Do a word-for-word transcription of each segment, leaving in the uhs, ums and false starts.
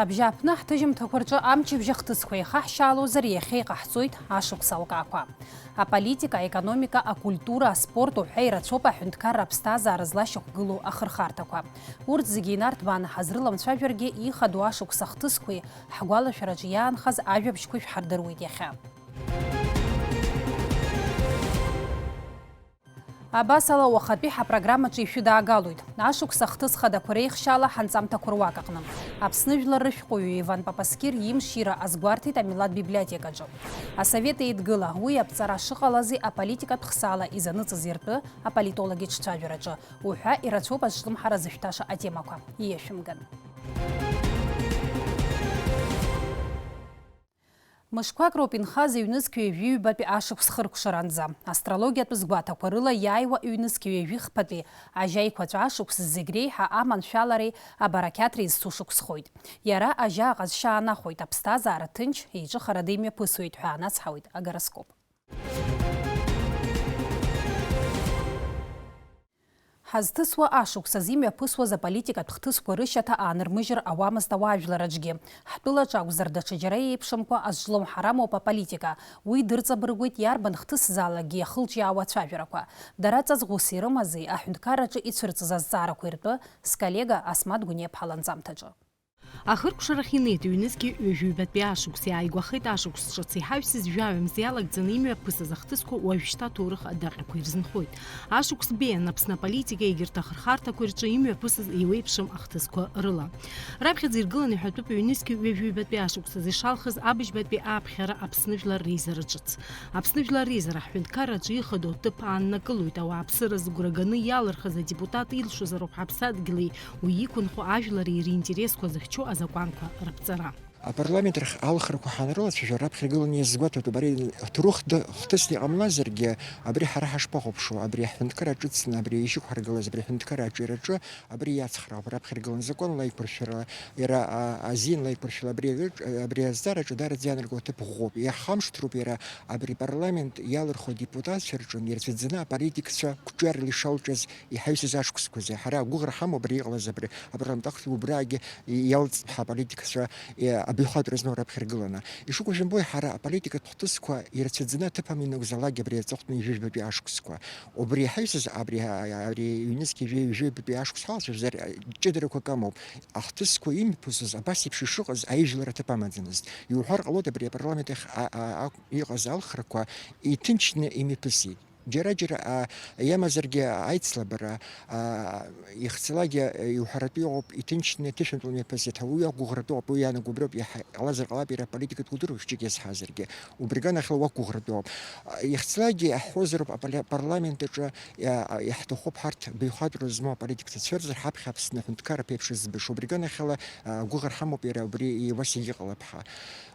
Абжьааԥны ҳҭыжьымҭақәа рҿы амчыбжь ахҭысқәа еихаҳшьаалозар, иахьа иҟаҳҵоит ашықәс алкаақәа. Аполитика, аекономика, акультура, аспорт уҳәа ирацәоуп аҳәынҭқарра аԥсҭазаара злашьақәгылоу ахырхарҭақәа. Урҭ зегьы инарҭбааны ҳазрыламцәажәаргьы, ихадоу ашықәс ахҭысқәеи ҳгәалашәараҿы иаанхаз ажәабжьқәеи шәҳардыруеит иахьа. Абасала, уахатәи ҳапрограммаҿы ишәыдаагалоит. Ашықәс ахҭыс хадақәа реихшьаала ҳанҵамҭақәа руак аҟны. Аԥсны жәлар рышәҟәыҩҩы Иван Папаскир имшира азгәарҭеит амилаҭ библиотекаҿы. Асовет Еидгыла, уи аԥҵара шыҟалази аполитикатә хсаала изаныҵызи ртәы аполитологи ҽцәажәараҿы уҳәа ирацәоуп азҿлымҳара зышәҭаша атемақәа. Ииашәымган. Мышқәак роуп инхаз ҩнызқь ҩажәи ҩбатәи ашықәс хыркәшаранӡа. Астрологиатә згәаҭақәа рыла иааиуа ҩнызқь ҩажәи хԥатәи ажьа еиқәаҵәа ашықәс зегь реиҳа аманшәалареи абарақьаҭреи зцу шықәсхоит. Иара ажьа аҟазшьа аанахәоит, аԥсҭазаара ҭынч, еиҿыхарада имҩаԥысуеит ҳәа анацҳауеит агороскоп. Ҳазҭысуа ашықәс азы имҩаԥысуаз аполитикатә хҭысқәа рышьаҭа аанырмыжьыр ауамызт ауаажәлар аҿгьы. Ҳтәылаҿ акәзар, даҽаџьара еиԥшымкәа азҿлымҳара амоуп аполитика. Уи дырҵабыргуеит иарбан хҭысзаалакгьы иахылҿиаауа ацәажәарақәа. Дара ҵаҵӷәыс ирымази аҳәынҭқарраҿы ицәырҵыз азҵаарақәеи ртәы сколлега Асмаҭ Гәыниаԥҳа ланҵамҭаҿы. Ахыркәшарахь инеит ҩнызқьи ҩажәи ҩбатәи ашықәс, иааигәахеит ашықәс ҿыц, иҳаҩсыз жәаҩа мза иалагӡаны имҩаԥысыз ахҭысқәа уажәшьҭа аҭоурых адаҟьақәа ирзынхоит. Ашықәс беиан Аԥсны аполитика егьырҭ ахырхарҭақәа рҿы имҩаԥысыз еиуеиԥшым ахҭысқәа рыла. Раԥхьаӡа иргыланы иҳәатәуп ҩнызқьи ҩажәи ҩбатәи ашықәс азы ишалхыз абыжьбатәи ааԥхьара Аԥсны жәлар реизара ҿыц. Аԥсны жәлар реизара ҳҳәынҭқарраҿы ихадоу аҭыԥ ааннакылоит, ауааԥсыра зыгәра ганы иалырхыз адепутат илшозароуп ҳаԥсадгьыли уи иқәынхо ажәлари ринтересқәа зыхьчо азакәанқәа раԥҵара. Апарламент рахь алхрақәа ҳанрылацәажәо, раԥхьа игыланы иазгәаҭатәуп, ари ҭоурых ды-, хҭысны иҟамлазаргьы, абри ҳара ҳашԥахәаԥшуа, абри аҳәынҭқарра ҿыцны, абри ишьақәҳаргылаз, абри аҳәынҭқарра аҿиараҿы, абри иацхраауп, раԥхьа иргыланы законла аиқәыршәара, иара, а, азинла аиқәыршәара, абри аҿ-, абри азҵаараҿы даараӡа иаанарго аҭыԥ ӷәӷәоуп. Иаҳхамышҭроуп иара абри апарламент иалырхуа адепутатцәа рҿы ирцәыӡаны аполитикцәа қәҿиарала ишалҿыз иҳаҩсыз ашықәсқәа азы. Ҳара агәыӷра ҳамоуп абри иҟалаз абри апарламент ахәшә убраагьы иалҵп ҳәа аполитикцәа, е, абаҩхатәра змоу раԥхьа иргыланы. Ишыгәышәымбои, ҳара аполитикатә хҭысқәа ирацәаӡаны аҭыԥ амҩа ианакәзаалак абри аҵыхәтәаны ҩажәи жәбатәи ашықәсқәа. Убри иҳаҩсыз абри, а, а, абри ҩнызқь ҩажәи, ҩажәи жәбатәи ашықәс ҳалацәажәозар, а, ҷыдарақәак амоуп. Ахҭысқәа имҩаԥысыз абас еиԥш ишыҟаз аижәлар аҭыԥ амаӡамызт. Иуҳәар ҟалоит, абри апарламент ахь, а, а, а, иҟаз алхрақәа иҭынчны имҩаԥысит. Џьара-џьара, а, иамазаргьы аицлабара, а, ихцалакгьы, а, иуҳәаратәы иҟоуп, иҭынчны, ҭышәынтәла имҩаԥысит ҳәа, уи ақәгәыӷратәы ауп, уи иаанагоуп, иаҳа иҟалазар ҟалап иара аполитикатә культура хәыҷык иазҳазаргьы, убри аганахьала уақәгәыӷратәы ауп. А, ихцалакгьы иаҳҳәозароуп апарла-, апарламент аҿы, а, а, иаҳҭахуп ҳарҭ баҩхатәра змоу аполитикацәа цәырҵыр, ҳаԥхьа Аԥсны аҳәынҭқарра ԥеиԥш зыбаша, убри аганахьала, а, гәыӷра ҳамоуп иара убри, и-, уа сегьыҟалап ҳәа.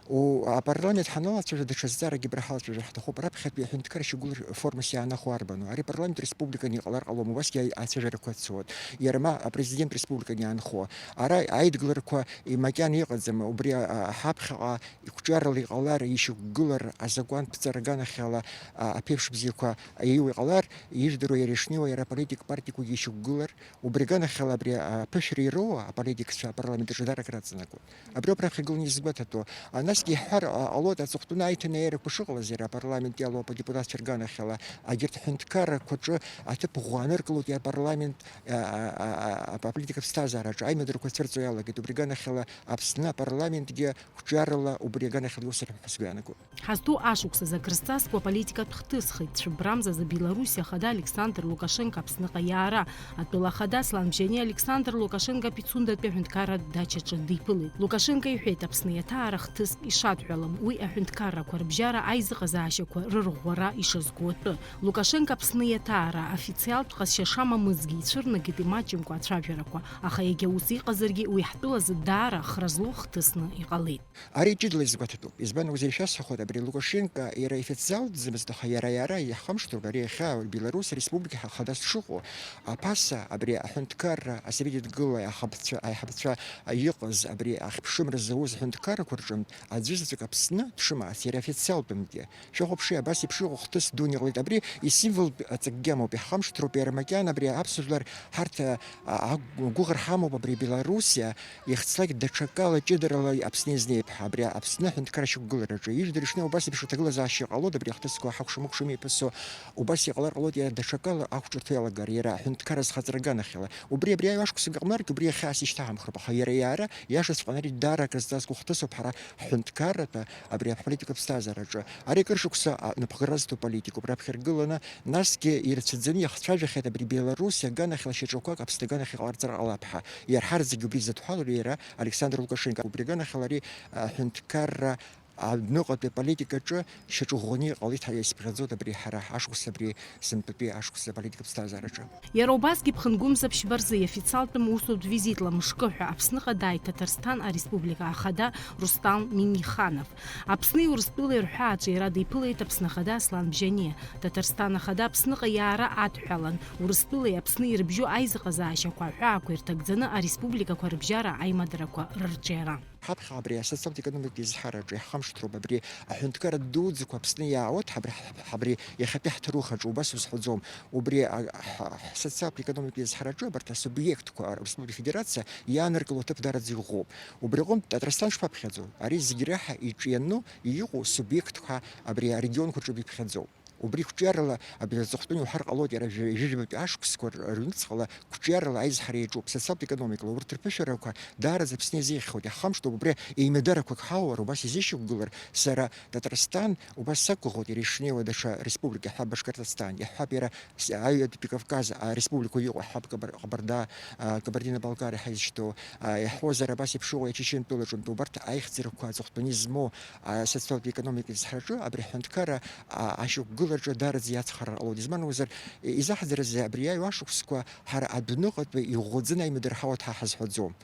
О, апарламент ҳанылацәажәо, даҽа зҵааракгьы абра ҳалацәажәар ҳҭахуп, раԥхьатәи аҳәынҭқарра шьақәгылара формас иаанахәо арбану? Ари апарламент республикан иҟалар ҟалом, убасгьы аи-, ацәажәарақәа ацуеит. Иара ма апрезидент республикан иаанхо. Ара аидгыларақәа макьана иҟаӡам, убри, а, а, ҳаԥхьаҟа иқәҿиарала иҟалар, ишьақәгылар, азакәантә ҵара аганахьала, а, аԥеиԥш бзиақәа ииуа иҟалар, ижәдыруа иара ишнеиуа, иара аполитик партиақәагьы ишьақәгылар, убри аганахьала абри, а, аԥышәара ироуа аполитикцәа апарламент аҿы дарак раҵанакуеит. Абриоуп раԥхьа игыланы изгәаҭатәу. А, насгьы иҳәар, а, ҟалоит, аҵыхәтәаны аиҭанеирақәа шыҟалаз иара апарламент иалоуп адепутатцәа рганахьала, агьырҭ ҳәынҭқаррақәа рҿы аҭыԥ ӷәӷәа аныркылоит иара апарламент, а, а, а, а, аполитика ԥсҭазаараҿы аимадарақәа цәырҵуа иалагеит. Убри аганахьала Аԥсны апарламентгьы қәҿиарала убри аганахьала иусур ҳәа сгәы иаанагоит. Ҳазҭоу ашықәсазы акрызҵазкуа аполитикатә хҭысхеит, цәыббрамзазы Белоруссиа ахада Александр Лукашенко Аԥсныҟа иаара. Атәыла ахада Аслан Бжьани Александр Лукашенко Пицундатәи аҳәынҭқарратә дачаҿы диԥылеит. Лукашенко иҳәеит, Аԥсны иаҭаара хҭыск ишадҳәалам, уи аҳәынҭқаррақәа рыбжьара аизыҟазаашьақәа рырӷәӷәара ишазку атәы. Лукашенко Аԥсны иаҭаара официалтә ҟазшьа шамамызгьы ицәырнагеит имаҷымкәа ацәажәарақәа, аха иагьа ус иҟазаргьы уи ҳтәылазы даара ахра злоу хҭысны иҟалеит. Ари ҷыдала изгәаҭатәуп. Избан акәзар, ишәасҳәахуеит, абри Лукашенко иара официалтәӡамызт, аха иара, иара иаҳхамышҭроуп, ари иахьа Беларусь Республика ҳа-, хадас дшыҟоу, аԥаса абри аҳәынҭқарра асовет еидгыла аиҳабацәа, аиҳабацәа иҟаз, абри ахьԥшымра зауз аҳәынҭқаррақәа рҿынтә аӡәызаҵәык Аԥсны дшымаац, иара официалтәымкгьы. Шәахәаԥши, абас еиԥш иҟоу хҭыс дуны иҟалеит. Абри Исимволтә аҵакгьы амоуп, иаҳхамышҭроуп, иара макьана абри аԥсуа жәлар ҳарҭ, а, а, агәыӷра ҳамоуп абри Белоруссиа, ихцлак даҽакала ҷыдарала Аԥсны иазнеиԥҳа, абри Аԥсны аҳәынҭқарра ашьақәгылараҿы. Ижәдыр ишнеи убас еиԥш аҭагылазаашьа ҟалоит, абри ахҭысқәа ҳакәшамыкәша имҩаԥысо, убас иҟалар ҟалоит иара даҽакала ақәҿырҭуа иалагар, иара аҳәынҭқарра азхаҵара аганахьала. Убри абри аҩ-, ашықәсык аҟнаргьы убри иахьа ас ишьҭаҳамхроуп, аха иара иаара иашаҵәҟьаны ари даара акрызҵазкуа хҭысуп ҳара ҳҳәынҭқарратәы абри аҳәынҭқарратә ԥсҭазаараҿы. Ари акыр шықәса, а, напхгара зҭо политикоуп, раԥхьа иргыланы, насгьы ирцәаӡаны иахцәажәахьеит абри Беларуси аганахьала шьаҿақәак Аԥсны аганахь иҟаларҵар ҟалап ҳәа. Иарҳар зегьы убри зыдҳәалоу иара Александр Лукашенко. Убри аганахьала ари, а, ҳәынҭқарра адәныҟатәи аполитикаҿы шьаҿа ӷәӷәаны иҟалеит ҳәа исԥхьаӡоит абри ҳара ашықәс абри сынтәатәи ашықәс аполитикатә ԥсҭазаараҿы. Иара убасгьы ԥхынгәымза ԥшьба рзы иофициалтәым усутә визитла мышкы ҳәа Аԥсныҟа дааит Ҭаҭарсҭан Ареспублика Ахада Рустам Миниханов. Аԥсни Урыстәылеи рҳәааҿы иара диԥылеит Аԥсны Ахада Аслан Бжьаниа. Ҭаҭарсҭан Ахада Аԥсныҟа иаара адҳәалан, Урыстәылеи Аԥсни ирыбжьоу аизыҟазаашьақәа аҳәаақәа ирҭагӡаны ареспубликақәа рыбжьара аимадарақәа рырҿиара. Ҳаԥхьа абри асоциалтә економикатә изҳараҿы иаҳхамышҭроуп, абри аҳәынҭқарра дуӡӡақәа Аԥсны иаауеит, ҳабри, ҳабри иахьатәи ҳҭоурых аҿы убас узҳәаӡом. Убри, а, ҳа-, ҳсоциалтә економикатә изҳараҿы абарҭ асубиектқәа Республика Федерациа иааныркыло аҭыԥ даараӡа иӷәӷәоуп. Убри аҟынтә Ҭаҭрасҭан шԥаԥхьаӡоу? Ари зегь реиҳа иҿианы иҟоу субиектқәа абри арегионқәа рҿы иԥхьаӡоуп. Убри қәҿиарала абри аҵыхәтәаны иуҳәар ҟалоит, иара жәа-, ҩажәижәабатәи ашықәсқәа р-, рыҩныҵҟала қәҿиарала аизҳара иаҿуп, социалтә економикала урҭ рԥышәарақәа даараӡа Аԥсны иазеиӷьхоит. Иаҳхамышҭуа, убри еимадарақәак ҳауар, убас изышьақәгылар, сара Татарсҭан убас сақәгәыӷуеит, иара ишнеиуа даҽа республика, иаҳҳәап, Башкортостан, иаҳҳәап, иара с-, аҩадатәи Кавказ ареспубликақәа иҟоу, иаҳҳәап, Кабар-, Ҟабарда, а, Кабардино-Балкариа ҳәа изышьҭоу, а, иаҳҳәозар, абас еиԥш иҟоу Ачечентәылаҿынтә убарҭ аихьӡарақәа аҵыхәтәаны измоу, а, социалтә економикатә изҳараҿы абри аҳәынҭқарра, а, ашьақәгылараҿы даараӡа иацхраар ҟалоит. Избан акәзар, изаҳӡарызеи абри иааиуа ашықәсқәа ҳара адәныҟатәи иӷәӷәаӡаны аимадара ҳауеит ҳәа ҳазҳәаӡом.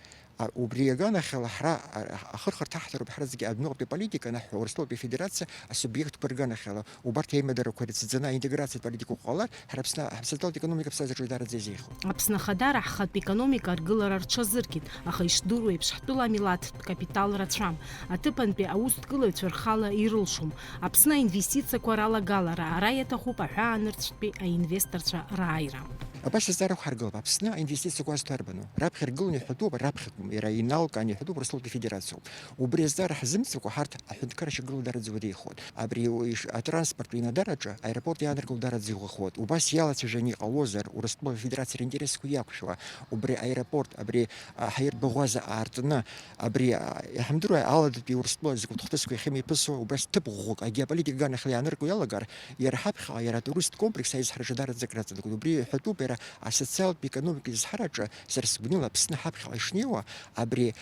А, убри аганахьала ҳара, а, ахырхарҭа ҳҭароуп, ҳара зегьы адәныҟатәи аполитика анаҳҳәо, Урыстәылатәи Афедерациа асубиектқәа рганахьала, убарҭ аимадарақәа ирыцәӡаны аинтеграциатә политикақәа ҟалар, ҳара Аԥсны, ҳсоциалтә економика ԥсазаҿы даараӡа изеиӷьуп. Аԥсны Ахада раҳхатә економика аргылара рҽазыркит, аха ишдыру еиԥш, ҳтәыла амилаҭтә капитал рацәам. Аҭыԥантәи аусҭгылаҩцәа рхала ирылшом. Аԥсны аинвестициақәа ралагалара ара иаҭахуп аҳәаанырцәтәи аинвесторцәа рааира. Абас азҵаарақәа ҳаргылап, Аԥсны аинвестициақәа азҭо арбану? Раԥхьа иргыланы иҳәатәуп, раԥхьа иара иналкааны иҳәатәуп Урыстәылатәи Федерациоуп. Убри азҵаара ҳзымҵакәа ҳарҭ аҳәынҭқарра шьақәгылоу даараӡа иуадаҩхоит. Абри уи иш-, атранспорттә еимадараҿы аеропорт иааныркыло даараӡа иӷәӷәахоит. Убас иалацәажәаны иҟалозар, Урыстәыла Федерациа ринтересқәа иақәшәауа, убри аеропорт, абри, а, ҳаирбаӷәаза аартны, абри, а, иҳамдыруа аладатәи Урыстәыла закәытә хҭысқәа иахьымҩаԥысуа, убас ҭыԥ ӷәӷәак агеополитика аганахьала иааныркыло иалагар, иара ҳаԥхьаҟа, иара атуристтә комплекс аизҳараҿы даараӡа акраҵанакуеит. Убри иҳәатәуп иара асоциалтә економикатә изҳараҿы, сара сгәанала, Аԥсны ҳаԥхьаҟа ишнеиуа, абри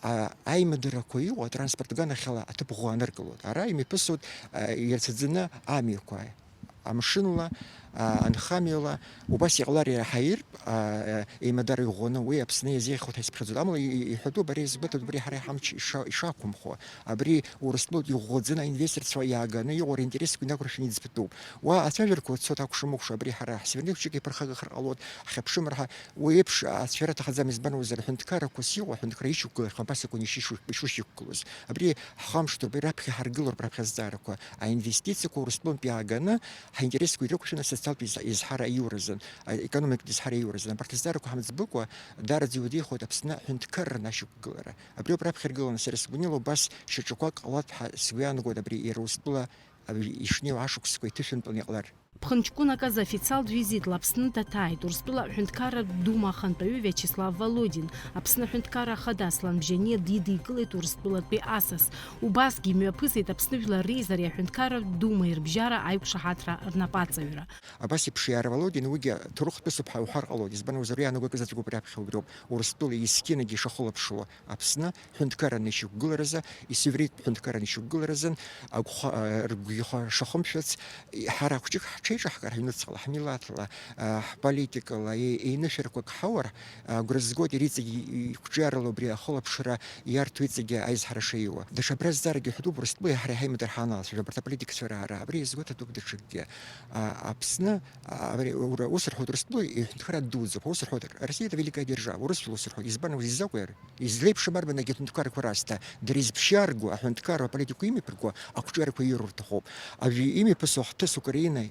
а, аимадарақәа иҟоу атранспорт ганахьала аҭыԥ ӷәӷәа аныркылоит. Ара имҩаԥысуеит, а, ирцәаӡаны амҩақәа, амшынла, а, анхамҩала, убас иҟалар иара ҳаиртә, а, еимадара иӷәӷәаны уи Аԥсны иазеиӷьхоит ҳәа исыԥхьаӡоит. Амала и-, и-, иҳәатәуп, абри иазгәаҭатәуп, абри ҳара иҳамч иша-, ишақәымхо. Абри Урыстәыла иӷәӷәаӡаны аинвесторцәа иааганы иҟоу ринтересқәа инақәыршәаны иӡбатәуп. Уа ацәажәарақәа цоит акәша-мыкәша, абри ҳара ҳсуверенитет хәыҷык иаԥырхагахар ҟалоит, ҳхьыԥшымра ҳа-, Уи еиԥш ацәгьара аҭахӡам, избан акәзар, аҳәынҭқаррақәа сиуа, аҳәынҭқарра ишьақәгылахьоу абас акәын ишыш-, ишышьақәгылоз. Абри ҳхамышҭроуп, абри раԥхьа ҳаргылароуп, раԥхьа азҵаарақәа, аинвестициақәа Урыстәылантә иааганы, ҳаинтересқәа ирықәшәаны асоциалтә из-, изҳара аиуразын, а, економикатә изҳара аиуразын. Абарҭ азҵаарақәа ҳамӡбыкәа, даараӡа иуадаҩхоит Аԥсны аҳәынҭқарра ашьақәгылара. Абриоуп раԥхьа иргыланы сара сгәанала убас шьаҿақәак ҟалап ҳәа сгәы иаанагоит, абри иара Урыстәыла абри ишнеиуа ашықәсқәа иҭышәынтәаны иҟалар. Ԥхынҷкәынак азы официалтә визитла Аԥсны даҭааит Урыстәыла аҳәынҭқарратә Дума ахантәаҩы Виачеслав Володин. Аԥсны аҳәынҭқарра ахада Аслан Бжьаниа дидикылеит Урыстәылатәи асас. Убасгьы имҩаԥысит Аԥсны Жәлар Реизареи аҳәынҭқарратә Думеи рыбжьара аиқәшаҳаҭра рнапаҵаҩра. Абас еиԥш иара Володин уигьы ҭоурыхтә усуп ҳәа уҳәар ҟалоит, избан акәзар, уи аанагоит заҵәык убри аԥхьа убриоуп, Урыстәыла есқьынагьы ишахылаԥшуа. Аԥсны ҳәынҭқарра анышьақәгыларазы, исуверенитә ҳәынҭқарра анышьақәгыларазын, агәхы-, а, ргәы ихы шахымшәац, и-, ҳара хәҷык ҳҽеиҿаҳкаар ҳҩнуҵҟала, ҳмилаҭла, а, ҳполитикала, е-, еинышәарақәак ҳауар, а, агәра згоит, иара иҵегь и-, и-, иқәҿиарала убри ахылаԥшра иарҭо иҵегьы аизҳара шаиуа. Даҽа абра зҵаарагьы ҳәатәуп, Урыстәылеи ҳареи ҳаимадара ҳаналацәажәо, абарҭ аполитикацәа раара, абри иазгәаҭатәуп даҽакгьы. А, Аԥсны, а, абри ура-, ус рҳәоит, Урыстәылеи иҳәынҭқарра дуӡӡоуп, ус рҳәоит, Россия это великая держава, Урысшәала ус рҳәоит, избан, изакәи ара? Излеиԥшым арбан егьи аҳәынҭқаррақәа раасҭа, дара изԥшьарго, аҳәынҭқарра аполитикақәа имҩаԥырго, ақәҿиарақәа ирур рҭахуп. Абри имҩаԥысуа ахҭыс Украина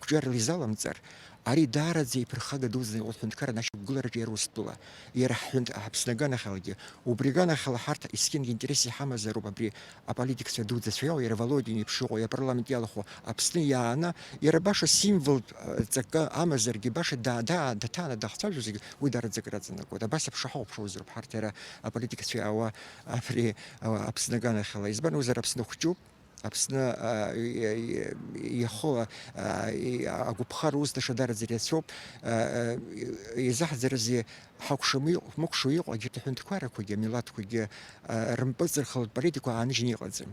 қәҿиарала изаламҵар, ари даараӡа иԥырхага дуӡӡаны иҟоу ҳҳәынҭқарра ашьақәгылараҿы иара Урыстәыла, иара ҳҳәынҭ-, Аԥсны аганахьалагьы. Убри аганахьала ҳарҭ есқьынгьы интерес иҳамазароуп абри аполитикцәа дуӡӡацәа иоуа, иара Володин еиԥш иҟоу, иара апарламент иалахәу Аԥсны иааны, иара баша символтә, э, ҵакы амазаргьы, баша да-, да-, даҭааны дахцәажәозаргьы, уи даараӡа акыр аҵанакуеит. Абас еиԥш ҳахәаԥшуазароуп ҳарҭ иара аполитикацәа иаауа абри, а, Аԥсны аганахьала. Избан акәзар, Аԥсны хәҷуп. Аԥсны, а, и-, и-, иахо, а, и-, агәаԥхара ус даҽа дараӡа ирацәоуп. А, а, и-, изаҳӡарызеи, ҳакәшамы иҟ-, мыкәшо иҟоу егьырҭ аҳәынҭқаррақәагьы, амилаҭқәагьы, а, рымпыҵархалатә политикақәа ааныжьны иҟаӡам.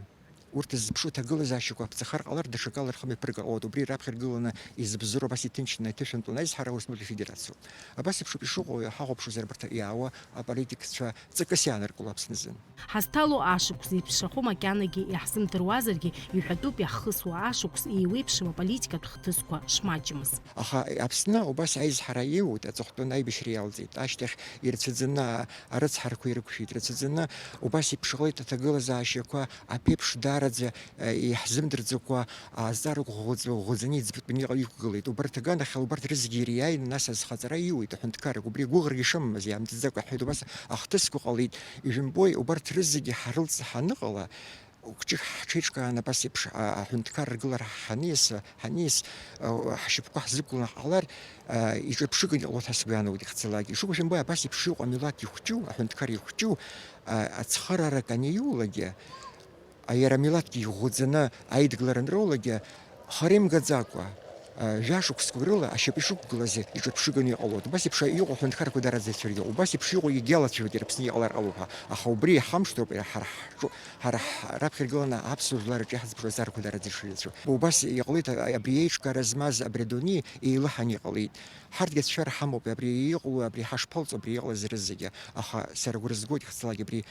Урҭ ззыԥшу аҭагылазаашьақәа аԥҵахар ҟалар, даҽакала рхы мҩаԥыргар ҟалоит. Убри раԥхьа иргыланы изыбзоуроу абас иҭынчны иҭышәынтәланы аизҳара Урыстәыла Федерациоуп. Абас еиԥш ауп ишыҟоу, ҳахәаԥшуазар абарҭ иаауа аполитикцәа ҵакыс иааныркыло Аԥсназы. Ҳазҭало ашықәс зеиԥшрахо макьанагьы иаҳзымдыруазаргьы, иҳәатәуп иаҳхысуа ашықәс еиуеиԥшым аполитикатә хҭысқәа шмаҷмыз. Аха Аԥсны убас аизҳара иуит, аҵыхәтәаны аибашьра иалҵит, ашьҭахь ирацәаӡаны арыцҳарақәа ирықәшәеит, рацәаӡаны убас иԥшаауеит аҭагылазаашьақәа, аԥеиԥш даараӡа, э, иаҳзымдырӡакәа, азҵаарақәа ӷәӷәаӡа-, ӷәӷәаӡаны иӡбатәны иҟ-, иқәгылеит. Убарҭ аганахьала убарҭ рызегьы ириааины, нас азхаҵара иуеит, аҳәынҭқаррақәа, убри агәыӷрагьы шамамыз иаамҭаӡакәа иаҳҳәеит, убас ахҭысқәа ҟалеит. Ижәымбои, убарҭ рызегьы ҳарылҵ-, ҳаныҟала, Кәҷык ҳҽеиҿкаан абас еиԥш, а, аҳәынҭқарра ргылара ҳаниас, ҳаниас, а, ҳшьапқәа ҳзықәланы ҳҟалар, а, иҿырԥшыганы иҟалоит ҳәа сгәы иаанагоит ихьӡалакгьы. Ишыгәышьамбои, абас еиԥш иҟоу амилаҭ ихәҷу, аҳәынҭқар ихәҷу, а, ацхыраарак аниулакгьы, а, иара амилаҭгьы иӷәӷәаӡаны аидгылара анроулагьы, хара имгаӡакәа, а, жәашықәсқәа рыла ашьапы ишықәгылаз иҿырԥшыганы иҟалоит. Убас еиԥш иҟоу аҳәынҭқаррақәа дараӡа ицәыргьоуп. Убас еиԥш иҟоу иагьалацәажәоит иара Аԥсны иҟалар ҟалоуп ҳәа. Аха убри иҳамшьҭроуп иара ҳара ҳҿы Ҳара ҳ-, раԥхьа иргыланы аԥсуа жәлар рҿы иҳаӡбахьоу азҵаарақәа дараӡа ишыҩацәоу. Убас иҟалеит а-, абри еиҿкаара змаз абри адунеи еилыҳан иҟалеит. Ҳарҭгьы ацәшәара ҳамоуп, абри иҟало, абри ҳашԥалҵо, абри иҟалаз рызегьы. Аха сара агәра згоит ихьӡалакгьы абри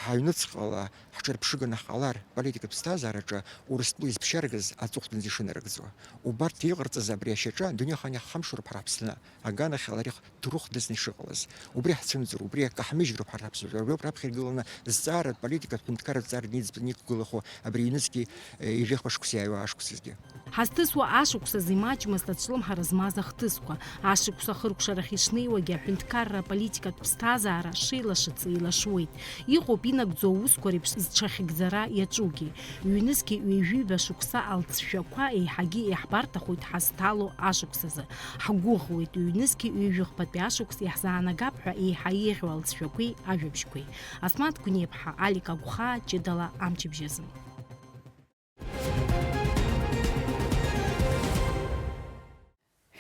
ҳаҩныҵҟала ҳҿырԥшыганы ҳҟалар, политикатә ԥсҭазаараҿы Урыстәыла изԥшьаргаз аҵыхәтәанӡа ишынарыгӡо. Убарҭ иҟарҵаз абри ашьаҿа адунеи ахаан иаҳхамшәароуп ҳара ҳаԥсны. Аганахьала ари ҭоурыхдаҵаны ишыҟалаз. Убри ҳцәымӡыр, убри акы ҳмыжьроуп ҳара ҳаԥсуа жәлар. Убри ауп раԥхьа иргыланы зҵааратә политикатә ҳәынҭқарратә ҵара ниӡбаны иқәгылахо абри аҩныҵгьы, э, ҩажәи хԥа шықәса иааиуа ашықәсазгьы. Ҳазҭысуа ашықәсазы имаҷмызт ацәлымҳара змаз ахҭысқәа. Ашықәс ахыркәшарахь ишнеиуагьы аҳәынҭқарра аполитикатә ԥсҭазаара шеилашыц еилашуеит. Иҟоуп инагӡоу аусқәа реиԥш зҽахьыгӡара иаҿугьы. Ҩнызқьи ҩажәи ҩба шықәса алҵшәақәа еиҳагьы иаҳбарҭахоит ҳазҭало ашықәсазы. Ҳгәыӷуеит, ҩнызқьи ҩажәи хԥатәи ашықәс иаҳзаанагап ҳәа еиҳа еиӷьу алҵшәақәеи ажәабжьқәеи. Асмаҭ Гәниаԥҳа, Алик Агәхаа, ҷыдала амчыбжь азы.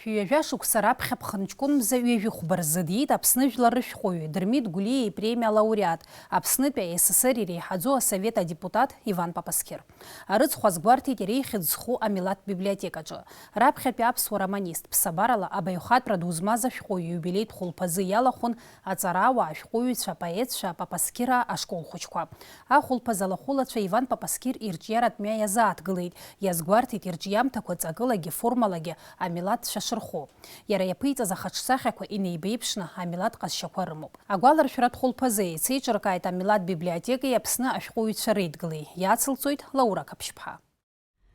Шәҩажәа шықәса раԥхьа ԥхынҷкәын мза ҩажәи хәба рзы диит Аԥсны жәлар рышәҟәыҩҩы, Дырмит Гәлиа ипремиа алауреат, Аԥснытәи А С С Р иреиҳаӡоу асовет адепутат Иван Папасқьыр. Арыцхә азгәарҭеит иара ихьӡ зху амилаҭтә библиотекаҿы. Раԥхьатәи аԥсуа романист, ԥсабарала абаҩхатәра ду змаз ашәҟәыҩҩы ииубилеитә хәылԥазы иалахәын аҵарауаа, ашәҟәыҩҩцәа, апоетцәа, Папасқьыраа ашкол хәыҷқәа. Ахәылԥаз алахәылацәа Иван Папасқьыр ирҿиаратә мҩа иазааҭгылеит, иазгәарҭеит ирҿиамҭақәа ҵакылагьы формалагьы амилаҭцәа шырхоу. Иара иаԥиҵаз ахаҿсахьақәа инеибеиԥшны амилаҭ ҟазшьақәа рымоуп. Агәаларшәаратә хәылԥазы еицеиҿыркааит амилаҭ библиотекеи Аԥсны ашәҟәыҩҩцәа реидгылеи, иацылҵоит Лаура Қаԥшьԥҳа.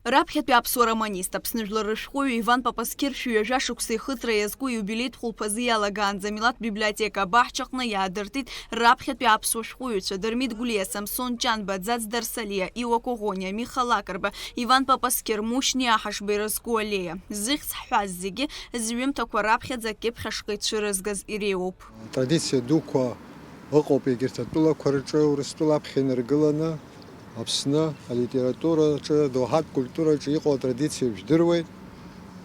Раԥхьатәи аԥсуа романист, Аԥсны жәлар рышәҟәыҩҩы Иван Папасқьыр шәҩажәа шықәса ихыҵра иазку иубилеитә хәылԥазы иалагаанӡа амилаҭ библиотека абаҳчаҟны иаадыртит раԥхьатәи аԥсуа шәҟәыҩҩцәа Дырмит Гәлиа, Самсон Ҷанба, Ӡаӡ Дарсалиа, Иуа Коӷониа, Миха Лакрба, Иван Папасқьыр, Мушьни Аҳашба ирызку аллеиа. Зыхьӡ ҳҳәаз зегьы зҩымҭақәа раԥхьаӡа акьыԥхь ашҟа ицәырызгаз иреиуоуп. Атрадициа дуқәа ыҟоуп егьырҭ атәылақәа рҿы, Урыстәыла аԥхьа инаргыланы, Аԥсны алитератураҿы, доуҳатә культураҿы иҟоу атрадициа жәдыруеит.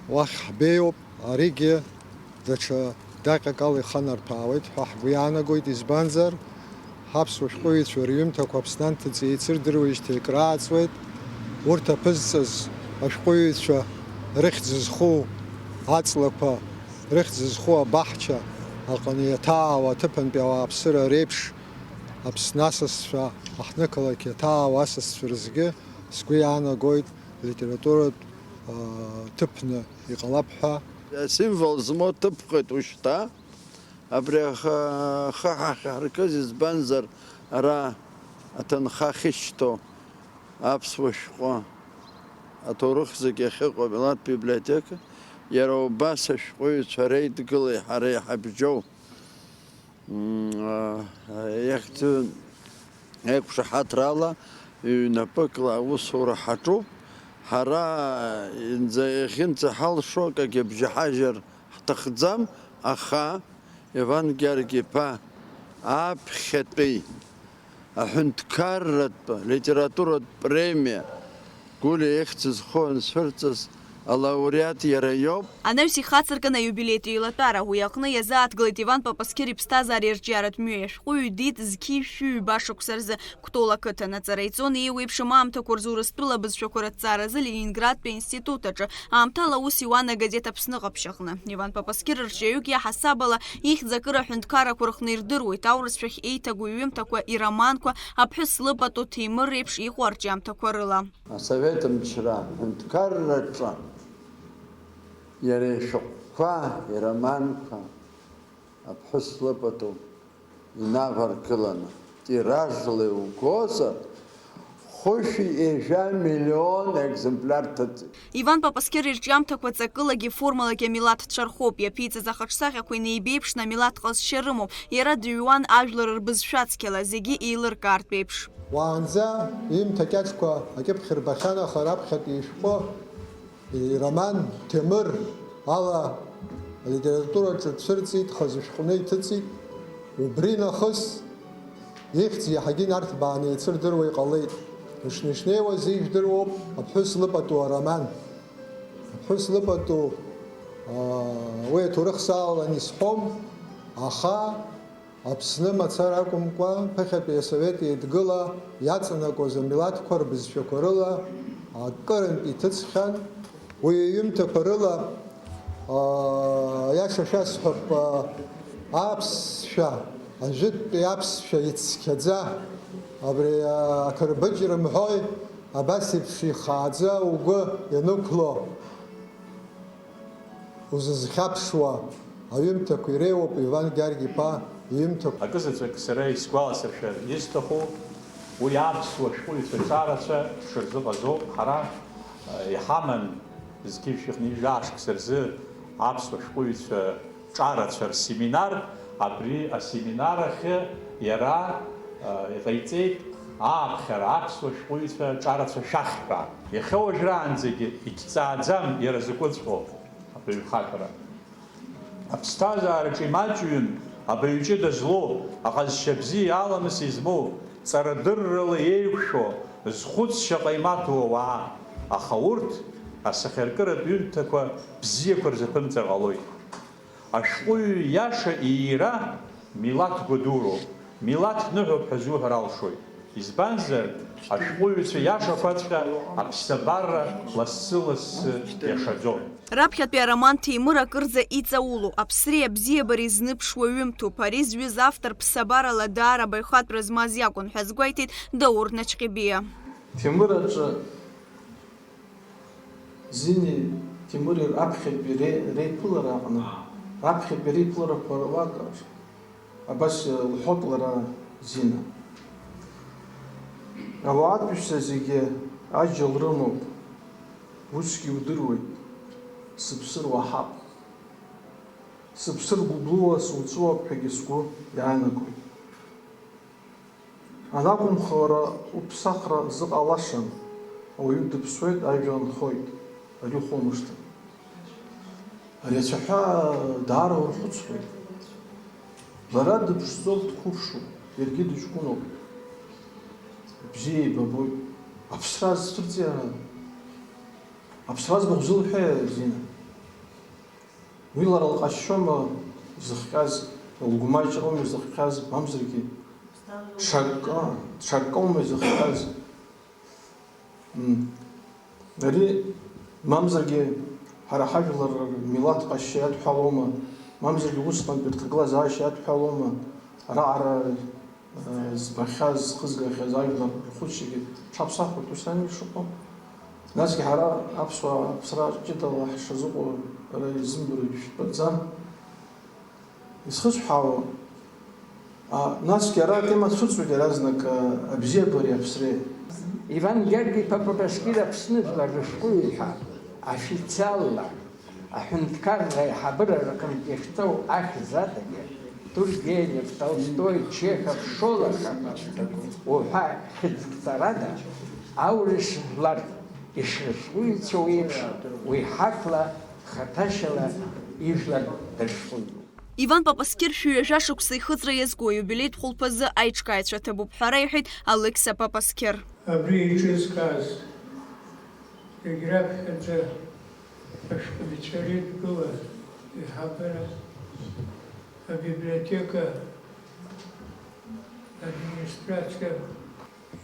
Уахь ҳбеиоуп, аригьы даҽа даҟьак ала иханарҭәаауеит ҳәа ҳгәы иаанагоит, избанзар, ҳаԥсуа шәҟәыҩҩцәа рҩымҭақәа Аԥсны анҭыҵ еицырдыруеижьҭеи акрааҵуеит. Урҭ аԥызҵаз ашәҟәыҩҩцәа рыхьӡ зху аҵлақәа, рыхьӡ зху абаҳча аҟны иаҭаауа аҭыԥантәи ауааԥсыра реиԥш, Аԥсны асасцәа, аҳҭнықалақь иаҭаауа асасцәа рзгьы сгәы иаанагоит литературатә, аа, ҭыԥны иҟалап ҳәа. Асимвол змоу ҭыԥхеит ушьҭа. Абри аха-, ахы ҳахьаркыз, избанзар, ара аҭынха ахьышьҭоу аԥсуа шәҟәы аҭоурых зегь иахьыҟоу амилаҭтә библиотека, Иара убас ашәҟәыҩҩцәа реидгылеи ҳареи ҳабжьоу, м, а, иахьӡу еиқәшаҳаҭрала ҩнапыкла аусура ҳаҿуп. Ҳара инӡа-, иахьынӡаҳалшо акагьы бжьаҳажьыр ҳҭахӡам, аха Иван Гьаргь-иԥа аԥхьатәи аҳәынҭқарратә литературатә премиа Гәлиа ихьӡ зху анцәырҵыз алауреат иара иоуп. Анаҩс ихацыркын аиубилеитә еилатәара. Уи аҟны иазааҭгылеит Иван Папасқьыр иԥсҭазаареи арҿиаратә мҩеи. Ашәҟәыҩҩы диит зқьи жәшәи ҩба шықәса рзы Кәтол ақыҭан. Аҵара иҵон еиуеиԥшым аамҭақәа рзы Урыстәыла абызшәақәа рыҭҵааразы Ленинградтәи аинститут аҿы, аамҭала аус иуан агазеҭ Аԥсны ҟаԥшь аҟны. Иван Папасқьыр рҿиаҩык иаҳасаб ала ихьӡ акыр аҳәынҭқаррақәа рҟны ирдыруеит, аурысшәахь еиҭагоу иҩымҭақәа, ироманқәа, аԥҳәыс лыпату, Ҭемыр реиԥш иҟоу арҿиамҭақәа рыла. Асовет мчра аҳәынҭқарраҿы иара ишәҟәқәа, ироманқәа, аԥҳәыс лыпату инаваргыланы, тиражла иугозар, хәышәи ҩажәа миллион екземпляр ҭыҵит. Иван Папасқьыр ирҿиамҭақәа ҵакылагьы формалагьы амилаҭцәа рхоуп. Иаԥиҵаз ахаҿсахьақәа инеибеиԥшны амилаҭ ҟазшьа рымоуп. Иара дыҩуан ажәлар рбызшәа цқьала, зегьы еилыркаартә еиԥш. Уаанӡа иҩымҭа кьаҿқәа акьыԥхь рбахьан, аха раԥхьатәи ишәҟәы, ироман Ҭемыр ала алитератураҿы дцәырҵит, хазы шәҟәны иҭыҵит. Убри нахыс ихьӡ иаҳагьы инарҭбааны еицырдыруа иҟалеит. Ишнеи-шнеиуаз ижәдыруоуп Аԥҳәыс лыпату ароман. Аԥҳәыс лыпату, аа, уи аҭоурых салалан исҳәом, аха Аԥсны мацара акәымкәа, ԥыхьатәи асовет еидгыла иаҵанакуаз амилаҭқәа рбызшәақәа рыла акырынтә иҭыҵхьан. Уи иҩымҭақәа рыла, аа, аиаша шәасҳәап, аа, аԥсшәа, ажәытәтәи аԥсшәа ицқьаӡа, абри, аа, ақырбыџь рымҳәои, абас еиԥш ихааӡа угәы ианықәло. Узызхьаԥшуа аҩымҭақәа иреиуоуп Иван Гьаргь-иԥа иҩымҭақәа. Акызаҵәык сара исгәаласыршәар исҭаху, уи аԥсуа шәҟәыҩҩцәа ҿарацәа шырзыҟазоуп. Ҳара, э, иҳаман зқьи жәшәи хынҩажәи жәаа шықәса рзы аԥсуа шәҟәыҩҩцәа ҿарацәа рсеминар, абри асеминар ахьы иара, э, иҟаиҵеит ааԥхьара аԥсуа шәҟәыҩҩцәа ҿарацәа шәахь ҳәа. Иахьа уажәраанӡагьы егьҵааӡам иара закәыҵәҟьоу абаҩхатәра. Аԥсҭазаараҿы имаҷҩым абаҩ ҷыда злоу, аҟазшьа бзиа, аламыс измоу, ҵарадыррала еиқәшәо, зхәыцшьа ҟаимаҭу ауаа, аха урҭ асахьаркыратә ҩымҭақәа бзиақәа рзаԥымҵар ҟалоит. Ашәҟәыҩҩы иаша иира милаҭ гәадуроуп, милаҭ ныҳәоуп ҳәа зуҳәар алшоит. Избанзар, ашәҟәыҩҩцәа иашақәаҵәҟьа аԥсабара лассы-лассы иашаӡом. Раԥхьатәи ароман Ҭемыр акырӡа иҵаулоу, аԥсреи абзиабареи зныԥшуа ҩымҭоуп. Ари зҩыз автор ԥсабарала даара абаҩхатәра змаз иакәын ҳәа азгәеиҭеит Даур Начҟьебиа. Ҭемыр аҿы Зини Ҭемыри раԥхьатәи ре-, реиԥылара аҟны, раԥхьатәи реиԥыларақәа руак абас лҳәоит лара, Зина. Ауаатәыҩса зегьы аџьал рымоуп, усгьы удыруеит, сыԥсыр уаҳап. Сыԥсыр гәыблыла суҵәуап ҳәагьы сгәы иаанагоит. Анакәымха, уара уԥсахра зыҟалашам, ауаҩы дыԥсуеит, ажәа нхоит, ари ухоумыршҭын. Ари ацәаҳәа даара урхәыцуеит. Лара дыԥшӡоуп, дқәыршуп, иаргьы дыҷкәыноуп. Бзиа еибабоит. Аԥсра азцәырҵи ара? Аԥсра зыӡбахә зылҳәеи, Зина? Уи лара лҟазшьоума изыхҟьаз, лгәмаҷроума изыхҟьаз, мамзаргьы ҽакы, ҽакоума изыхҟьаз? М. Ари, мамзаргьы ҳара ҳажәлар рмилаҭ ҟазшьа иадҳәалома, мамзаргьы усҟантәи рҭагылазаашьа иадҳәалома, раҟара збахьаз, зхызгахьаз ажәлар рхәыцшьагьы ҽаԥсахуеит, ус ами ишыҟоу. Насгьы ҳара аԥсуаа аԥсра ҷыдала ҳшазыҟоу ара изымдыруа ижәтәаӡам. Исхысҳәаауа, а, насгьы ара атема цәыҵуеит иаразнак, а, абзиабареи аԥсреи. Иван Гьаргь-иԥа Папасқьыр Аԥсны жәлар рышәҟәыҩҩы ҳәа официалла Аҳәынҭқарра аиҳабыра рҟынтә иахьҵоу ахьӡ адагьы, Тургенев, Толстои, Чехов, Шолохов уҳәа хьыӡқәҵарада аурыс жәлар ишрызхәыҩцәоу еиԥш, уи ҳақла хаҭашьала ижәлар дыршәуеит. Иван Папасқьыр шәи ҩажәа шықәса ихыҵра иазку аиубилеитә хәылԥазы аиҿкааҩцәа ҭабуп ҳәа реиҳәеит Алықьса Папасқьыр. Абри еиҿызкааз зегь раԥхьаӡа ашәҟәыҩҩцәа реидгыла, аиҳабыра, абиблиотека, администрациа,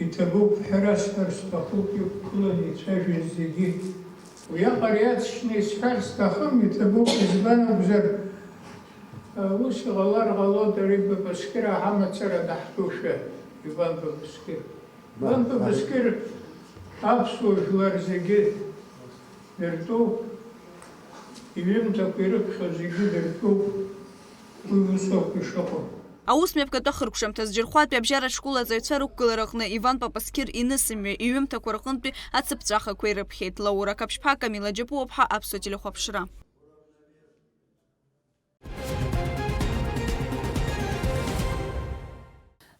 иҭабуп ҳәа расҳәар сҭахуп, иқәгыланы ицәажәаз зегьы. Уиаҟара иаҵшьны исҳәар сҭахым, иҭабуп, избан акәзар, ус иҟалар ҟалоит, ари Папасқьыр ҳамацара даҳтәушәа, Иван Папасқьыр. Иван Папасқьыр аԥсуа жәлар зегьы дыртәуп, иҩымҭақәа ирыԥхьо зегьы дыртәуп, уи усоуп ишыҟоу. Аусмҩаԥгатә ахыркәшамҭаз Џьырхәатәи абжьаратә школ аҵаҩцәа рықәгылараҟны Иван Папасқьыр инысымҩа иҩымҭақәа рҟынтәи ацыԥҵәахақәа ирыԥхьеит. Лаура Қаԥшьԥҳа, Камила Џьапуаԥҳа, Аԥсуа телехәаԥшра.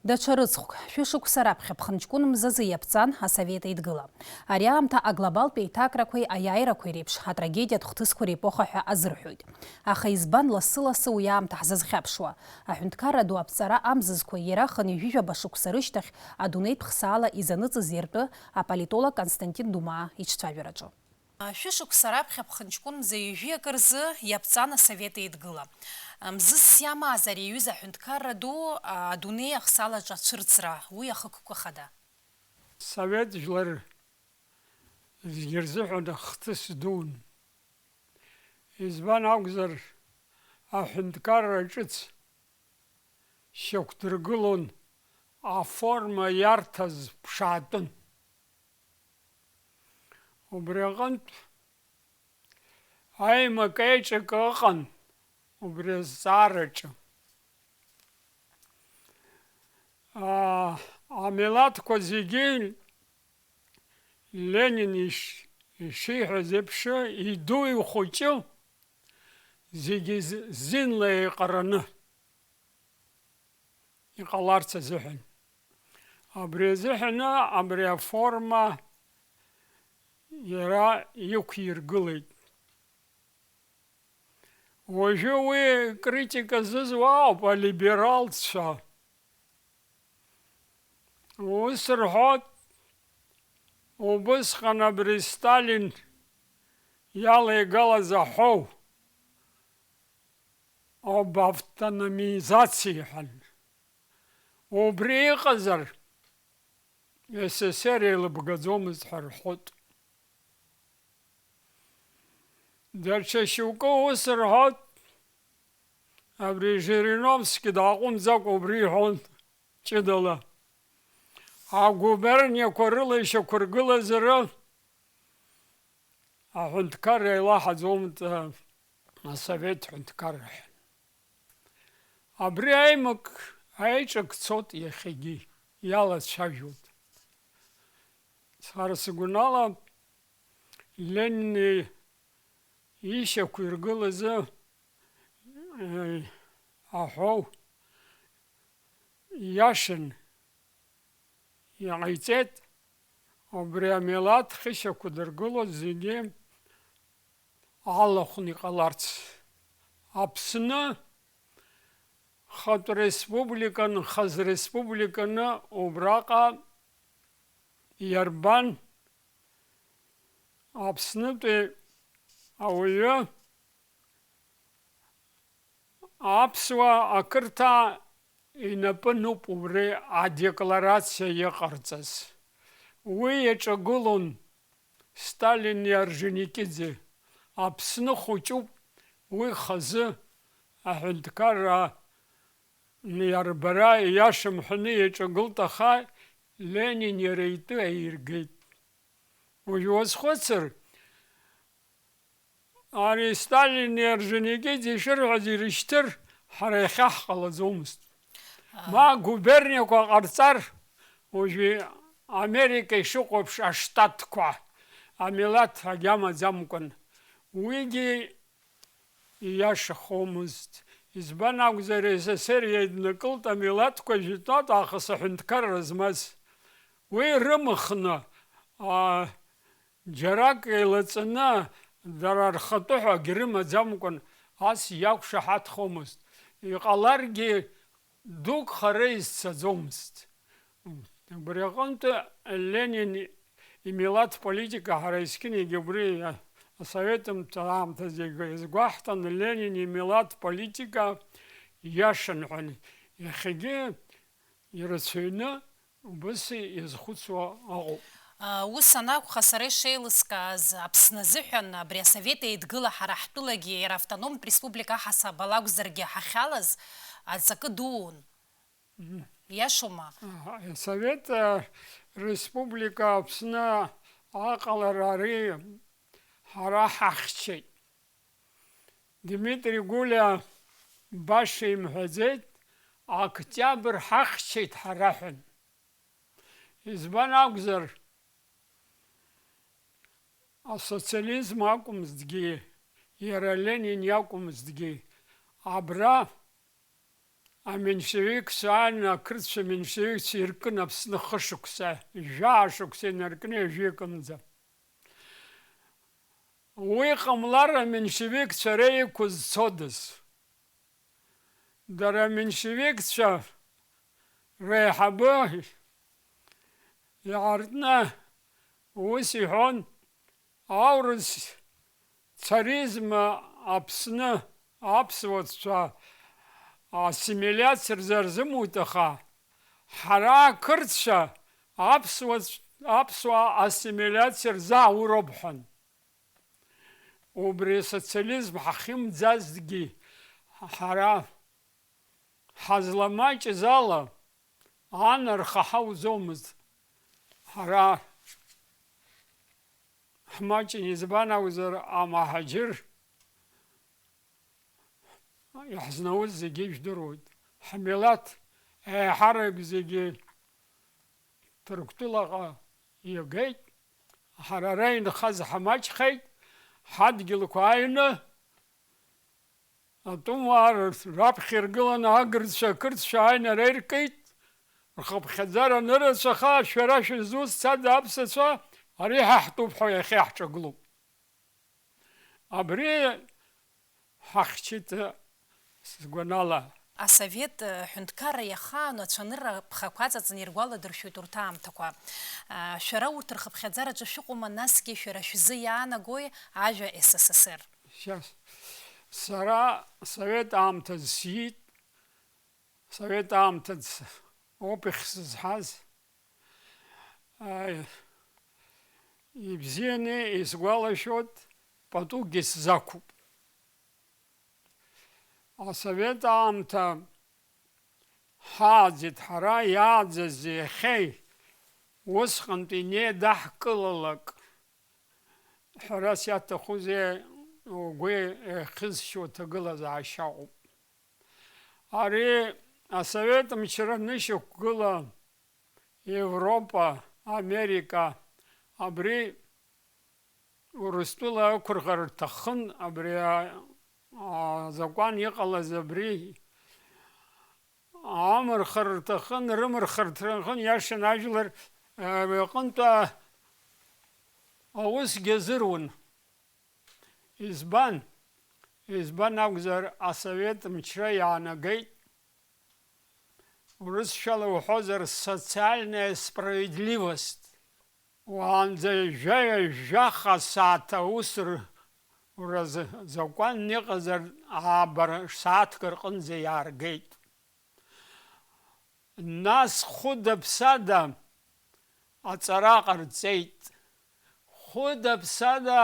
Даҽа рыцхәк, шәышықәса раԥхьа ԥхынҷкәын мзазы иаԥҵан Асовет Еидгыла. Ари аамҭа аглобалтә еиҭакрақәеи аиааирақәеи реиԥш атрагедиатә хҭысқәа реепоха ҳәа азырҳәоит. Аха избан лассы-лассы уи аамҭа ҳзазхьаԥшуа? Аҳәынҭқарра ду аԥҵара амзызқәа иара хынҩажәижәаба шықәса рышьҭахь адунеитә хсаала изаныҵыз иртәы аполитолог Константин Думаа иҿцәажәараҿы. Шәышықәса раԥхьа ԥхынҷкәын мза ҩажәи акы рзы иаԥҵан Асовет Еидгыла. Мзызс иамааз ари аҩыза аҳәынҭқарра ду адунеи ахсаалаҿы ацәырҵра, уи ахықәкы хада. Совет жәлар зегьы рзыҳәан ахҭыс дуун. Избан акәзар, аҳәынҭқарра ҿыц шьақәдыргылон аформа иарҭаз ԥшаатәын. Убри аҟынтә аимак-еиҿак ыҟан убри азҵаараҿы. Аа, амилаҭқәа зегьы Ленин иш-, ишиҳәаз еиԥш, иду ихәыҷу зегьы з-, зинла еиҟараны иҟаларц азыҳәан. Абри азыҳәаны абри аформа иара иқәиргылеит. Уажәы уи критика зызуа ауп алибералцәа. Ус рҳәоит, убысҟан абри Сталин иалеигалаз аҳәоу об автономизациеи ҳәан. Убри иҟазар, С С С Р еилыбгаӡомызт ҳәа рҳәоит. Даҽа шьоукы ус рҳәоит, абри Жириновски дааҟәымҵӡакәа убри иҳәон ҷыдала. Агуберниақәа рыла ишьақәыргылазар, аҳәынҭқарра еилаҳаӡомызт асовет ҳәынҭқарра ҳәа. Абри аимак, аиҿак цоит иахьагьы, иалацәажәоит. Сара сыгәанала, Ленин ишьақәиргылазы, э, аҳәоу иашан, иҟаиҵеит, убри амилаҭ хьышьақәа дыргылоз зегьы алахәны иҟаларц. Аԥсны хатә республикан, хаз республиканы убраҟа иарбан Аԥснытәи ауаҩы аԥсуа ақырҭаа инапы ануп убри адекларациа иҟарҵаз. Уи иаҿагылон Сталини Орджоникидзе, Аԥсны хәыҷуп, уи хазы аҳәынҭқарра иарбара иашам ҳәаны иаҿагылт, аха Ленин иара итәы аиргеит. Уажә уазхәыцыр, ари Сталини Орджоникидзе ишырҳәаз ирышьҭыр, ҳара иахьа ҳҟалаӡомызт. Ма губерниақәа ҟарҵар, уажәы Америка ишыҟоу еиԥш аштатқәа, амилаҭ агьама аӡамкәан. Уигьы ииашахомызт. Избан акәзар, С С С Р еиднакылт амилаҭқәа жәытәнатә аахыс аҳәынҭқарра змаз. Уи рымхны, аа, џьарак еилаҵаны, дара рхатәы ҳәа акгьы рымаӡамкәан, ас иақәшаҳаҭхомызт. Иҟаларгьы, дук хара изцаӡомызт. Убри аҟынтә Ленин имилаҭ политика ҳара есқьынагьы убри асовет аамҭазы иазгәаҳҭан, Ленин имилаҭ политика иашан ҳәа, иахьагьы ирацәаҩны убыс иазхәыцуа ыҟоуп. Ус анакәха, сара ишеилыскааз, Аԥсны азыҳәан абри асовет еидгыла ҳара ҳтәылагьы иара автономтә республика аҳасабала акәзаргьы ҳахьалаз аҵакы дуун. Мгм. Иашоума? Аҳа, Совет, э, Республика Аԥсны аҟалара ари ҳара ҳахьчеит. Дмитри Гәлиа баша имҳәаӡеит, октиабр ҳахьчеит ҳара ҳәан. Избан акәзар, асоциализм акәымзҭгьы, иара Ленин иакәымзҭгьы, абра аменьшевикцәа ан, ақырҭцәа аменьшевикцәа иркын Аԥсны хышықәса, жәаа шықәса инаркны ҩажәикынӡа. Уи ҟамлар аменьшевикцәа ара иқәызцодаз? Дара аменьшевикцәа реиҳабы иаартны ус иҳәон, аурыс царизм Аԥсны аԥсуацәа ассимилиациа рзы рзымуит, аха ҳара ақырҭцәа аԥсуацә-, аԥсуаа ассимилиациа рзы ауроуп ҳәан. Убри асоциализм ҳахьымӡазгьы, ҳара ҳазламаҷыз ала, анарха ҳауӡомызт. Ҳара ҳмаҷын, избан акәзар, амаҳаџьыр иаҳзнауз зегьы ижәдыруеит. Ҳмилаҭ еиҳарак зегьы Ҭырқәтәылаҟа игеит, ҳара ара инхаз ҳмаҷхеит, ҳадгьылқәа ааины атәымуаа раԥхьа иргыланы агырцәа, ақырҭцәа ааины ара иркит, рхыԥхьаӡара анырацәаха, шәара шәызусҭцада аԥсацәа, ари ҳа ҳтәуп ҳәа иахьа иаҳҿагылоуп. Абри ҳахьчеит, сгәанала. Асовет, э, ҳәынҭқарра иахаану ацәанырра ԥхақәа аҵаҵаны иргәаладыршәоит урҭ аамҭақәа. Э, шәара урҭ рхыԥхьаӡараҿы шәыҟоума, насгьы шәара шәзы иаанагои ажәа С С С Р? Сейчас. Сара асовет аамҭазы сиит, асовет аамҭазы опыхь сызҳаз, Аи, ибзианы исгәалашәоит, патугьы сзақәуп. Асовет аамҭа ҳааӡеит ҳара, иааӡаз иахьеи усҟантәи инеидаҳкылалак, ҳәарас иаҭахузеи, угәы еихьызшьуа ҭагылазаашьа ыҟоуп. Ари асовет мчра анышьақәгыла, Европа, Америка, абри Урыстәыла ықәырхар рҭахын, абри а-, азакәан иҟалаз абри амырхар рҭахын, рымырхар рҭахын, иашан ажәлар, а, аҟынтә, а, аусгьы азыруан. Избан? Избан акәзар, асовет мчра иаанагеит, урысшәала уҳәозар, социальная справедливость. Уаанӡа жәаҩа-жәаха сааҭ аус р-, уразы-, закәанны иҟазар, аабар сааҭк рҟынӡа иааргеит. Нас хәыда-ԥсада аҵара ҟарҵеит. Хәыда-ԥсада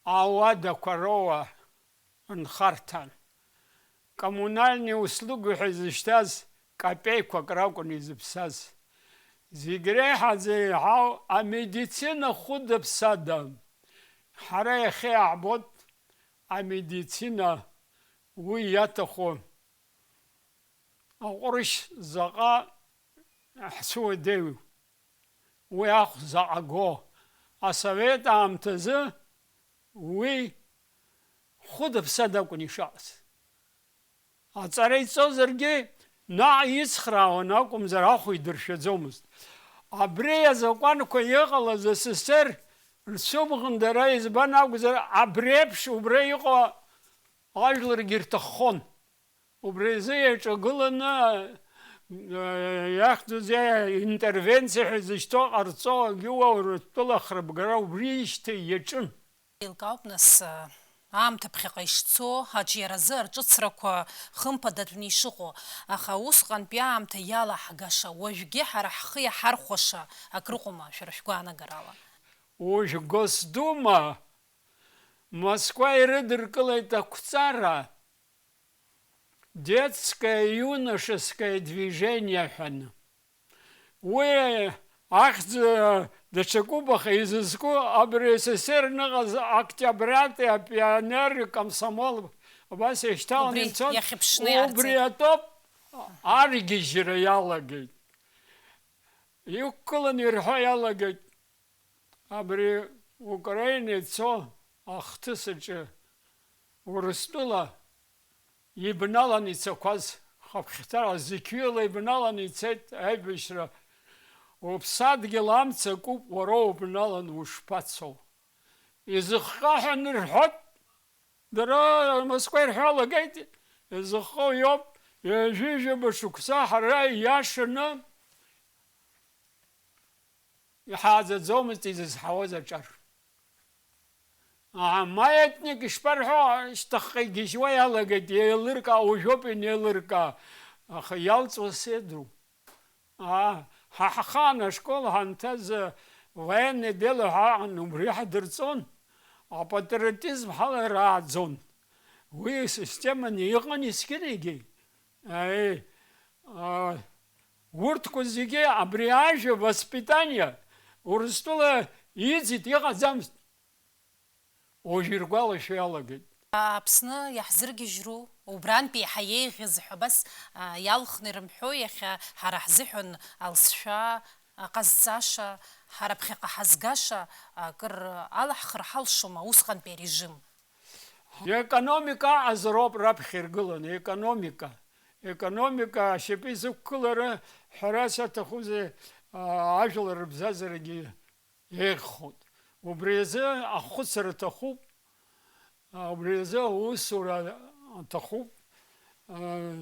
ауадақәа роуа нхарҭан. Коммунальные услуги ҳәа изышьҭаз капеиқәак ракәын изыԥсаз. Зегь реиҳаӡа еиҳау амедицина хәыда-ԥсада. Ҳара иахьа иаҳбоит амедицина уи иаҭаху аҟәрышь заҟа ҳцәыуадаҩу, уи ахә заҟа го, асовет аамҭазы уи хәыда-ԥсада акәын ишаҟаз. Аҵара иҵозаргьы, наҟ ицхраауан акәымзар, ахә идыршәаӡомызт. Абри азакәанқәа иҟалаз С С Р рцәымӷын дара избан акәзар, абри еиԥш убра иҟоу ажәларгьы ирҭаххон. Убри азы иаҿагыланы, э, иахьӡузеи, интервенциа ҳәа зышьҭоу ҟарҵо, агьуа Урыстәыла ахрыбгара убриижьҭеи иаҿын. Еилкаауп, нас, аамҭа ԥхьаҟа ишцо, аҿиаразы арҿыцрақәа хымԥадатәны ишыҟоу, аха усҟантәи аамҭа иалаҳгаша, уажәгьы ҳара ҳхы иаҳархәаша акрыҟоума, шәара шәгәаанагарала? Уажә Госдума Москва ирыдыркылеит ақәҵара, детское юношеское движение ҳәаны. Уи ахьӡ даҽакуп, аха изызку абри С С Р ныҟаз октябрати апионери комсомол убас еишьҭаланы Убри ицон. иахьыԥшны Убри иаарҵеит. атоп аргьежьра иалагеит. Иқәгыланы ирҳәо иалагеит. Абри Украина ицо ахҭыс аҿы Урыстәыла ибналан ицақәаз, хаԥхьҭала зқьҩыла ибналан ицеит аибашьра. Уԥсадгьыл амца куп, уара убналан ушԥацо? Изыхҟьо ҳәа нырҳәоит. Дара Москва ирҳәалагеит, изыхҟьо иоуп, ҩажәижәаба шықәса ҳара ииашаны иҳааӡаӡомызт изызҳауаз аҿар. Ама етник ишԥарҳәо, шьҭахьҟа игьежьуа иалагеит, еилыркаа, уажәоуп инеилыркаа, аха иалҵуа седроуп. Аа, ҳа ҳахаан ашкол ҳанҭаз, военный дело ҳәа аҟан, убри ҳдырҵон, апатриотизм ҳала рааӡон. Уи системаны иҟан есқьынагьы. Аи, аа, урҭқәа зегьы абри ажәа воспитание Урыстәыла иӡит, иҟаӡамызт. Уажә иргәалашәо иалагеит. Аԥсны иаҳзыргьежьру, убрантәи еиҳа еиӷьыз ҳәа абас, а, иалхны ирымҳәо, иахьа ҳара ҳзыҳәан алҵшәа, аҟазҵаша, ҳара ԥхьаҟа ҳазгаша акыр алаҳхыр ҳалшома усҟантәи арежим? Иекономика аҟазароуп раԥхьа иргыланы, економика. Економика ашьапы изықәгылара, ҳәарас аҭахузеи, а, ажәлар рыбзазарагьы еиӷьхоит. Убри азы ахәыцра аҭахуп, а, убри азы аусура аҭахуп, а,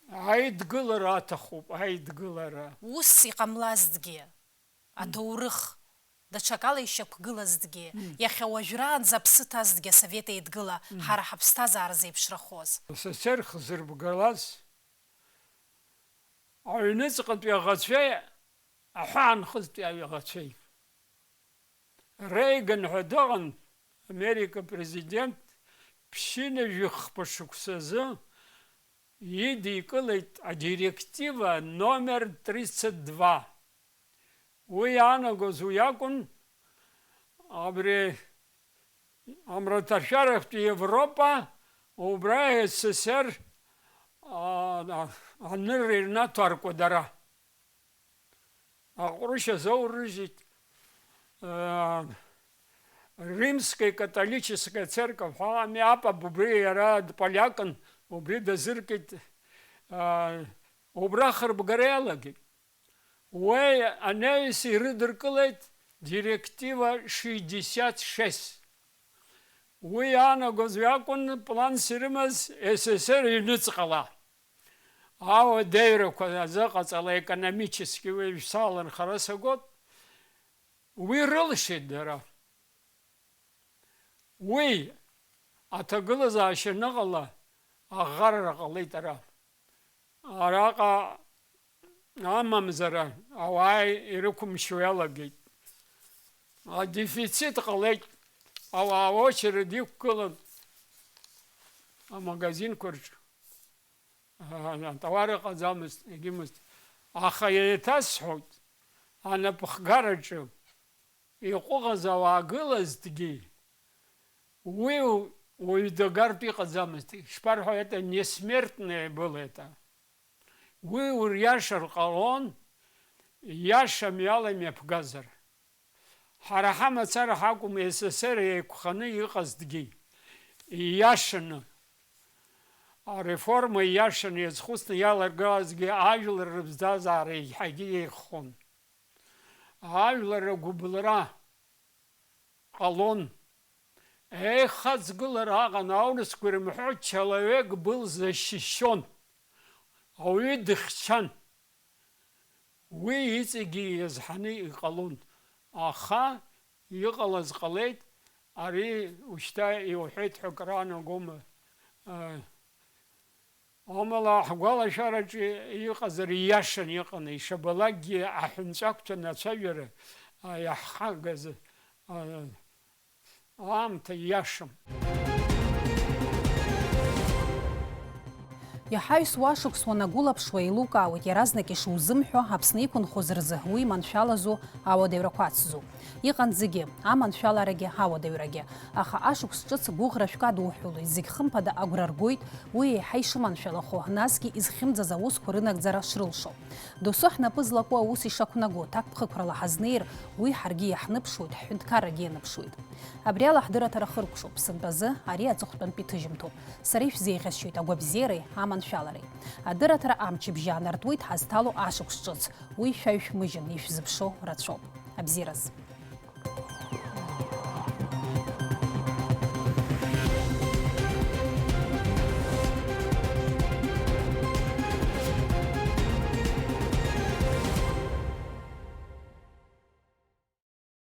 аидгылара аҭахуп, аидгылара. Ус иҟамлазҭгьы, аҭоурых даҽакала ишьақәгылазҭгьы, Мм. иахьа уажәраанӡа аԥсы ҭазҭгьы асовет еидгыла, Мм. ҳара ҳаԥсҭазаара зеиԥшрахоз. С С Р хзырбгалаз аҩныҵҟатәи аӷацәеи аҳәаанхыҵтәи аҩаӷацәеи. Реиган ҳәа дыҟан, Америка президент, ԥшьынажәи хԥа шықәсазы идикылеит адиректива номер тридцать два. Уи иаанагоз уи акәын, абри амраҭашәарахьтәи Европа, убра С С Р, а, а, анырра ирнаҭо аркәадара. Аҟәрышь азоурыжьит, а, Римская католическая церковь ҳәа ами, апап убри иара дполиакын, убри дазыркит, а, убра хырбгара иалагеит. Уи анаҩс ирыдыркылеит директива шестьдесят шесть. Уи иаанагоз уи акәын планс ирымаз С С Р иҩныҵҟала. Ауадаҩрақәа азыҟаҵала, экономически уи шәсаланхара сагоит. Уи рылшеит дара. Уи аҭагылазаашьа аныҟала, аӷарра ҟалеит ара. Араҟа амамзар, ауаа ирықәымшьо иалагеит. Адефицит ҟалеит. Ауаа аочеред иқәгылан амагазинқәа рҿы. Атауар ыҟаӡамызт, егьымызт. Аха еиҭасҳәоит, анапхгараҿы иҟәыӷаз ауаа гылазҭгьы, уи уаҩ дагартә иҟаӡамызт. Ишԥарҳәо, это несмертное было это. Уи уриашар ҟалон, иашами ала имҩаԥгазар. Ҳара ҳамацара ҳакәым, С С Р еиқәханы иҟазҭгьы. Ииашаны, ареформа ииашаны иазхәыцны иаларгалазгьы ажәлар рыбзазаара еиҳагьы еиӷьхон. Ажәлар агәыбылра ҟалон. Еихаҵгылара аҟан, аурысқәа ирымҳәо, человек был защищен. Ауаҩы дыхьчан. Уи иҵегьы иазҳаны иҟалон. Аха иҟалаз ҟалеит, ари ушьҭа иуҳәеит ҳәа акыр аанагома? Амала ҳгәалашәараҿы иҟазар ииашан иҟан, ишабалакгьы аҳәынҵәақәҭан ацәажәара, а, иаҳхагаз, а, аамҭа ииашам. Иаҳаҩсуа ашықәс уанагәылаԥшуа, еилукаауеит иаразнак ишузымҳәо Аԥсны иқәынхоз рзы уи маншәалазу ауадаҩрақәа ацзу. Иҟан зегьы, аманшәаларагьы, ауадаҩрагьы. Аха ашықәс ҿыц гәыӷра шәкы адуҳәалоит, зегь хымԥада агәра ргоит уи еиҳа ишыманшәалахо, насгьы изхьымӡаз аусқәа рынагӡара шрылшо. Досу ҳнапы злаку аус ишақәнаго, ҭакԥхықәрала ҳазнеир, уи ҳаргьы иаҳныԥшуеит, ҳҳәынҭқаррагьы ианыԥшуеит. Абри ала ҳдырраҭара хыркәшоуп, сынтәазы ари аҵыхәтәантәи ҭыжьымҭоуп. Сара ишәзеиӷьасшьоит агәабзиареи аманшәалареи. Адырраҭара амчыбжьы аанартуеит ҳазҭало ашықәс ҿыц. Уи шәаҩшәмыжьын, ишәзыԥшу рацәоуп. Абзиараз.